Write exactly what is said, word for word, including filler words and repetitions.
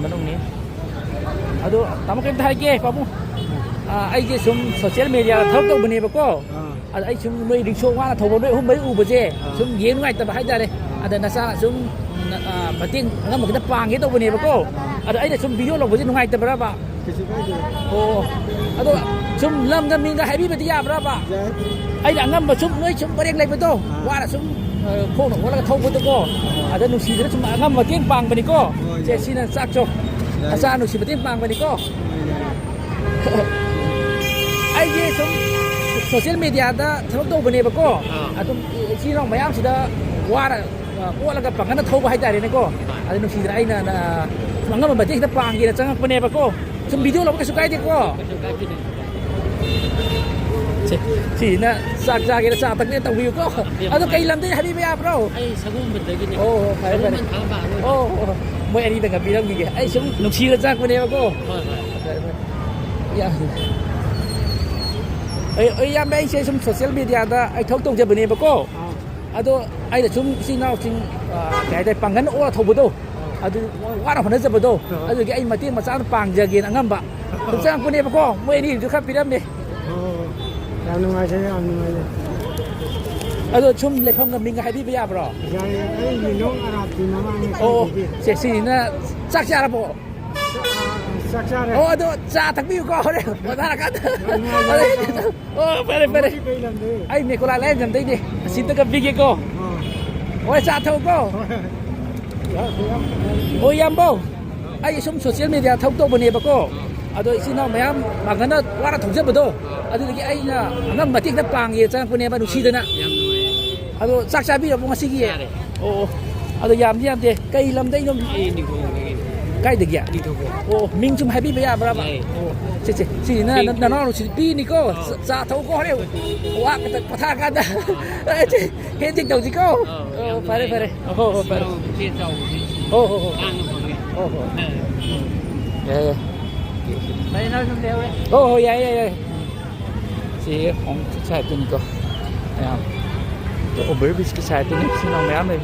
ꯃꯅꯨꯡꯅꯤ꯫ ꯑꯗꯣ ꯇꯥꯃꯣ, ꯀꯩꯝꯇ ꯍꯥꯏꯒꯦ, ꯄꯥꯕꯨꯡ꯫ ꯑꯥ, ꯑꯩꯁꯦ ꯁꯨꯝ ꯁꯣꯁꯤꯌꯦꯜ ꯃꯦꯗꯤꯌꯥꯗ ꯊꯕꯛ ꯇꯧꯕꯅꯦꯕꯀꯣ꯫ ꯑꯥ꯫ ꯑꯗ ꯑꯩ ꯁꯨꯝ ꯅꯣꯏ ꯔꯤꯛꯁꯣ ꯋꯥꯅ ꯊꯧꯕ ꯅꯣꯏ ꯑꯍꯨꯝ ꯃꯔꯤ ꯎꯕꯁꯦ ꯑꯥ꯫ ꯁꯨꯝ ꯌꯦꯡ ꯅꯨꯡꯉꯥꯏꯇꯕ ꯍꯥꯏꯇꯥꯔꯦ꯫ ꯑꯥ꯫ ꯑꯗ ꯅꯆꯥ ꯁꯨꯝ, ꯑꯥ, ꯃꯇꯦꯡ ꯑꯉꯝꯕ ꯈꯤꯇ ꯄꯥꯡꯒꯦ ꯇꯧꯕꯅꯦꯕꯀꯣ꯫ ꯑꯥ꯫ ꯑꯗ ꯑꯩꯅ ꯁꯨꯝ ꯚꯤꯗꯤꯑꯣ ꯂꯧꯕꯁꯦ ꯅꯨꯡꯉꯥꯏꯇꯕ꯭ꯔꯕ? ꯀꯩꯁꯨ ꯀꯥꯏꯗꯦ꯫ ꯑꯣ, ꯑꯗꯣ ꯁꯨꯝ ꯂꯝꯒ ꯃꯤꯡꯒ ꯍꯥꯏꯕꯤꯕꯗꯤ ꯌꯥꯕ꯭ꯔꯕ? ꯌꯥꯏ꯫ ꯑꯩꯅ ꯑꯉꯝꯕ ꯁꯨꯝ ꯅꯣꯏ ꯁꯨꯝ ꯄꯔꯦꯡ ꯂꯩꯕꯗꯣ, ꯑꯥ꯫ ꯋꯥꯅ ꯁꯨꯝ, ꯑ, ꯈꯣꯡꯅ ꯑꯣꯠꯂꯒ ꯊꯧꯕꯗꯣꯀꯣ, ꯑꯥ꯫ ꯑꯗ ꯅꯨꯡꯁꯤꯗꯅ ꯁꯨꯝ ꯑꯉꯝꯕ ꯃꯇꯦꯡ ꯄꯥꯡꯕꯅꯤꯀꯣ꯫ ꯍꯣꯏ, ꯁꯦ, ꯌꯥꯏ꯫ ꯁꯤꯅ ꯆꯥꯛꯆꯧ꯫ ꯌꯥꯏ꯫ ꯅꯆꯥ ꯅꯨꯡꯁꯤ ꯃꯇꯦꯡ ꯄꯥꯡꯕꯅꯤꯀꯣ꯫ ꯍꯣꯏ, ꯌꯥꯏ꯫ ꯑꯩꯁꯦ ꯁꯨꯝ ꯁꯣꯁꯤꯌꯦꯜ ꯃꯦꯗꯤꯌꯥꯗ ꯊꯕꯛ ꯇꯧꯕꯅꯦꯕꯀꯣ꯫ ꯑꯥ꯫ ꯑꯗꯨꯝ ꯏꯆꯤꯜ ꯏꯅꯥꯎ ꯃꯌꯥꯝꯁꯤꯗ ꯋꯥꯅ ꯑ, ꯑꯣꯠꯂꯒ ꯄꯥꯡꯒꯜꯅ ꯊꯧꯕ ꯍꯥꯏꯇꯥꯔꯦꯅꯦꯀꯣ꯫ ꯑꯗꯨ ꯅꯨꯡꯁꯤꯗꯅ ꯑꯩꯅ, ꯑ, ꯁꯨꯝ ꯑꯉꯝꯕ ꯃꯇꯦꯡ ꯈꯤꯇ ꯄꯥꯡꯒꯦꯅ ꯆꯪꯉꯛꯄꯅꯦꯕꯀꯣ꯫ ꯁꯨꯝ ꯚꯤꯗꯤꯑꯣ ꯂꯧꯕ ꯀꯩꯁꯨ ꯀꯥꯏꯗꯦꯀꯣ꯫ ꯀꯩꯁꯨ ꯀꯥꯏꯗꯦ꯫ ꯁꯦ, ꯁꯤꯁꯤꯅ ꯆꯥꯛ ꯆꯥꯒꯦꯔꯥ ꯆꯥ ꯊꯛꯀꯦꯔꯥ ꯇꯧꯕꯤꯌꯨꯀꯣ꯫ ꯑꯗꯣ ꯀꯩ ꯂꯝꯗꯒꯤ ꯍꯥꯏꯕꯤꯕ ꯌꯥꯕ꯭ꯔꯣ? ꯑꯩ ꯁꯒꯣꯜꯕꯟꯗꯒꯤꯅꯦ꯫ ꯑꯣ, ꯑꯣ, ꯐꯔꯦ, ꯐꯔꯦ꯫ ꯁꯒꯣꯜꯕꯟ ꯊꯥꯕ ꯄꯥꯝꯃꯦ꯫ ꯑꯣ, ꯑꯣ, ꯑꯣ꯫ ꯃꯣꯏ ꯑꯅꯤꯗ ꯉꯝꯕꯤꯔꯝꯈꯤꯒꯦ꯫ ꯑꯩ ꯁꯨꯝ ꯅꯨꯡꯁꯤꯗꯅ ꯆꯪꯉꯛꯄꯅꯦꯕꯀꯣ꯫ ꯍꯣꯏ, ꯍꯣꯏ꯫ ꯐꯔꯦ, ꯐꯔꯦ꯫ ꯌꯥ-, ꯑꯩ, ꯑꯩ, ꯏꯌꯥꯝꯕ, ꯑꯩꯁꯦ ꯁꯨꯝ ꯁꯣꯁꯤꯌꯦꯜ ꯃꯦꯗꯤꯌꯥꯗ ꯑꯩ ꯊꯕꯛ ꯇꯧꯖꯕꯅꯦꯕꯀꯣ꯫ ꯑꯥ꯫ ꯑꯗꯣ ꯑꯩꯅ ꯁꯨꯝ ꯏꯆꯤꯜ ꯏꯅꯥꯎꯁꯤꯡ, ꯑ, ꯀꯩ ꯍꯥꯏꯇꯥꯔꯦ, ꯄꯥꯡꯒꯜ ꯑꯣꯛꯑ ꯊꯧꯕꯗꯣ, ꯑꯗꯨ ꯋꯥꯅ ꯍꯣꯠꯅꯖꯕꯗꯣ, ꯑꯗꯨꯒꯤ ꯑꯩ ꯃꯇꯦꯡ ꯃꯆꯥ ꯑꯃ ꯄꯥꯡꯖꯒꯦꯅ ꯑꯉꯝꯕ ꯑꯗꯨꯝ ꯆꯪꯉꯛꯄꯅꯦꯕꯀꯣ, ꯃꯣꯏ ꯑꯅꯤꯒꯤꯁꯨ ꯈꯔ ꯄꯤꯔꯝꯃꯦ꯫ ꯑꯣ, ꯌꯥꯝ ꯅꯨꯡꯉꯥꯏꯖꯔꯦ, ꯌꯥꯝ ꯅꯨꯡꯉꯥꯏꯖꯔꯦ꯫ ꯑꯗꯣ ꯁꯨꯝ ꯂꯩꯐꯝꯒ ꯃꯤꯡꯒ ꯍꯥꯏꯕꯤꯕ ꯌꯥꯕ꯭ꯔꯣ? ꯌꯥꯏꯌꯦ, ꯑꯩ ꯂꯤꯂꯣꯡ ꯑꯔꯥꯞꯇꯤ ꯃꯃꯥꯡꯅꯦ ꯑꯣ, ꯁ꯭ꯋꯥꯏꯗꯒꯤ꯫ ꯁꯦ, ꯁꯤꯁꯤꯅ ꯆꯥꯛ ꯆꯥꯔꯕꯣ? ꯆꯥꯛ ꯆꯥꯔꯦ꯫ ꯑꯣ, ꯑꯗꯣ ꯆꯥ ꯊꯛꯄꯤꯌꯨꯀꯣ, ꯍꯣꯔꯦꯟ ꯄꯣꯊꯥꯔꯀꯥꯟꯗ꯫ ꯌꯥꯝ ꯅꯨꯡꯉꯥꯏꯖꯔꯦ꯫ ꯑꯣ, ꯐꯔꯦ, ꯐꯔꯦ꯫ ꯕ꯭ꯔꯣꯗꯤ ꯀꯩ ꯂꯝꯗꯩ? ꯑꯩ ꯃꯦꯀꯣꯂꯥ ꯂꯥꯏꯌꯦꯡꯖꯝꯗꯩꯅꯦ꯫ ꯑꯁꯤꯗꯒ ꯄꯤꯒꯦꯀꯣ꯫ ꯑꯥ꯫ ꯍꯣꯏ, ꯆꯥ ꯊꯛꯎꯀꯣ꯫ ꯍꯣꯏ꯫ ꯍꯣꯏ, ꯏꯌꯥꯝꯕꯧ꯫ ꯑꯩ ꯁꯨꯝ ꯁꯣꯁꯤꯌꯦꯜ ꯃꯦꯗꯤꯌꯥ ꯊꯕꯛ ꯇꯧꯕꯅꯦꯕꯀꯣ꯫ ꯑꯗꯣ ꯏꯆꯤꯟ ꯏꯅꯥꯎ ꯃꯌꯥꯝ ꯄꯥꯡꯒꯜꯅ ꯋꯥꯅ ꯊꯧꯖꯕꯗꯣ, ꯑꯗꯨꯗꯒꯤ ꯑꯩꯅ ꯑꯉꯝꯕ ꯃꯇꯦꯡ ꯈꯤꯇ ꯄꯥꯡꯒꯦ ꯆꯪꯉꯛꯄꯅꯦꯕ, ꯅꯨꯡꯁꯤꯗꯅ꯫ ꯌꯥꯝ ꯅꯨꯡꯉꯥꯏꯌꯦ꯫ ꯑꯗꯣ ꯆꯥꯛ ꯆꯥꯕꯤꯔꯕꯣ ꯉꯁꯤꯒꯤ? ꯆꯥꯔꯦ꯫ ꯑꯣ, ꯑꯣ꯫ ꯑꯗꯣ ꯌꯥꯝꯗꯤ ꯌꯥꯝꯗꯦ꯫ ꯀꯩ ꯂꯝꯗꯩꯅꯣ? ꯑꯩ ꯅꯤꯡꯈꯣꯡꯗꯒꯤꯅꯦ꯫ ꯀꯥꯏꯗꯒꯤ? ꯅꯤꯡꯊꯧꯈꯣꯡ꯫ ꯑꯣ, ꯃꯤꯡ ꯁꯨꯝ ꯍꯥꯏꯕꯤꯕ ꯌꯥꯕ꯭ꯔꯕ? ꯌꯥꯏꯌꯦ꯫ ꯑꯣ, ꯁꯦ, ꯁꯦ, ꯁꯤꯁꯤꯅ ꯊꯦꯡ-, ꯅ-, ꯅꯅꯥꯎ ꯅꯨꯡꯁꯤꯕꯤꯅꯤꯀꯣ꯫ ꯑꯥ꯫ ꯆꯥ, ꯆꯥ ꯊꯛꯎꯀꯣ ꯍꯣꯔꯦꯟ꯫ ꯋꯥ ꯈꯛꯇ ꯄꯣꯊꯥꯔꯀꯥꯟꯗ꯫ ꯑꯥ꯫ ꯁꯦ, ꯍꯦꯟ ꯆꯦꯛ ꯇꯧꯁꯤꯀꯣ꯫ ꯑꯥ, ꯑꯣ, ꯌꯥꯝ ꯐꯔꯦ, ꯅꯨꯡꯉꯥꯏꯔꯦ꯫ ꯐꯔꯦ꯫ ꯍꯣ, ꯍꯣ, ꯐꯔꯦ꯫ ꯏꯆꯦ ꯆꯥꯎꯕꯁꯤ ꯍꯣ, ꯍꯣ, ꯍꯣ꯫ ꯇꯥꯡꯅ ꯐꯪꯉꯦ꯫ ꯍꯣ, ꯍꯣ꯫ ꯑꯥ꯫ ꯌꯥꯏ, ꯌꯥꯏ꯫ ꯐꯔꯦ, ꯅꯪ ꯁꯨꯝ ꯂꯩꯍꯧꯔꯦ꯫ ꯍꯣ, ꯍꯣ, ꯌꯥꯏ, ꯌꯥꯏ, ꯌꯥꯏ꯫ ꯁꯤ ꯍꯣꯝ ꯁꯥꯏꯠꯇꯨꯅꯤꯀꯣ꯫ ꯃꯌꯥꯝ꯫ ꯑꯣꯚꯔ ꯕ꯭ꯔꯤꯖꯀꯤ ꯁꯥꯏꯠꯇꯨꯅꯤ꯫ ꯁꯤ ꯃꯌꯥꯝ ꯂꯩ꯫